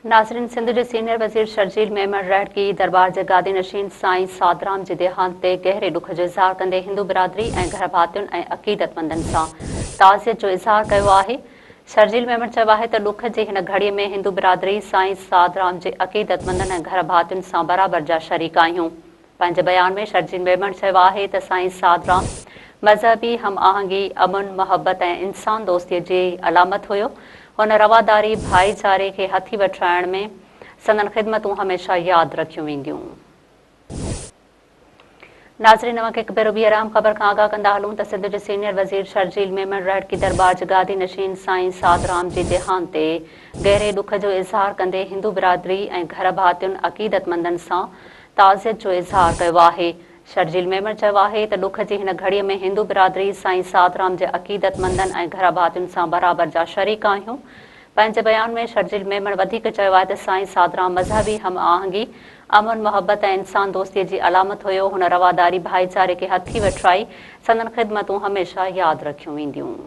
ناظرين سنڌ جي سينيئر وزير شرجيل ميمڻ رهڙڪي درٻار جي گادي نشين سائين ساڌرام جي ديهانت تي گهري ڏک جو اظهار ڪندي هندو برادري ۽ گهر ڀاتين ۽ عقيدتمندن سان تعزيت جو اظهار ڪيو آهي. شرجيل ميمڻ چيو آهي ته ڏک جي هن گهڙي ۾ هندو برادري سائين ساڌرام جي عقيدتمندن ۽ گهر ڀاتين سان برابر جا شريڪ آهيون. پنهنجي بيان ۾ شرجيل ميمڻ چيو آهي ته سائين سعد رام مذهبي هم آهنگي، امن، محبت ۽ انسان دوستي جي علامت هيو، هن رواداري، ڀائيچاري کي هٿي وٺرائڻ ۾ سندن خدمتون هميشه ياد رکيون وينديون. ناظرين اوهان کي هڪ ڀيرو ٻيهر اهم خبر کان آگاهه ڪندا هلون ته سنڌ جي سينيئر وزير شرجيل ميمڻ رهڙڪي درٻار جي گادي نشين سائين سعد رام جي ديهانت تي گهري ڏک جو اظهار ڪندي هندو برادري ۽ گهر ڀاتين عقيدتمندن سان تعزيت جو اظهار ڪيو آهي. شرجيل ميمڻ چيو آهي ته ڏک جي هن گهڙيء ۾ هندو برادري سائين ساڌرام جي عقيدتمندن ۽ گهر ڀاتين سان برابر جا شريڪ آهيون. پنهنجي بيان ۾ شرجيل ميمڻ وڌيڪ چيو آهي ته سائين ساڌرام مذهبي هم آهنگي، امن، محبت ۽ انسان دوستي جي علامت هيو، هن رواداري ڀائيچاري کي هٿي وٺرائي، سندن خدمتون هميشه ياد رکيون وينديون.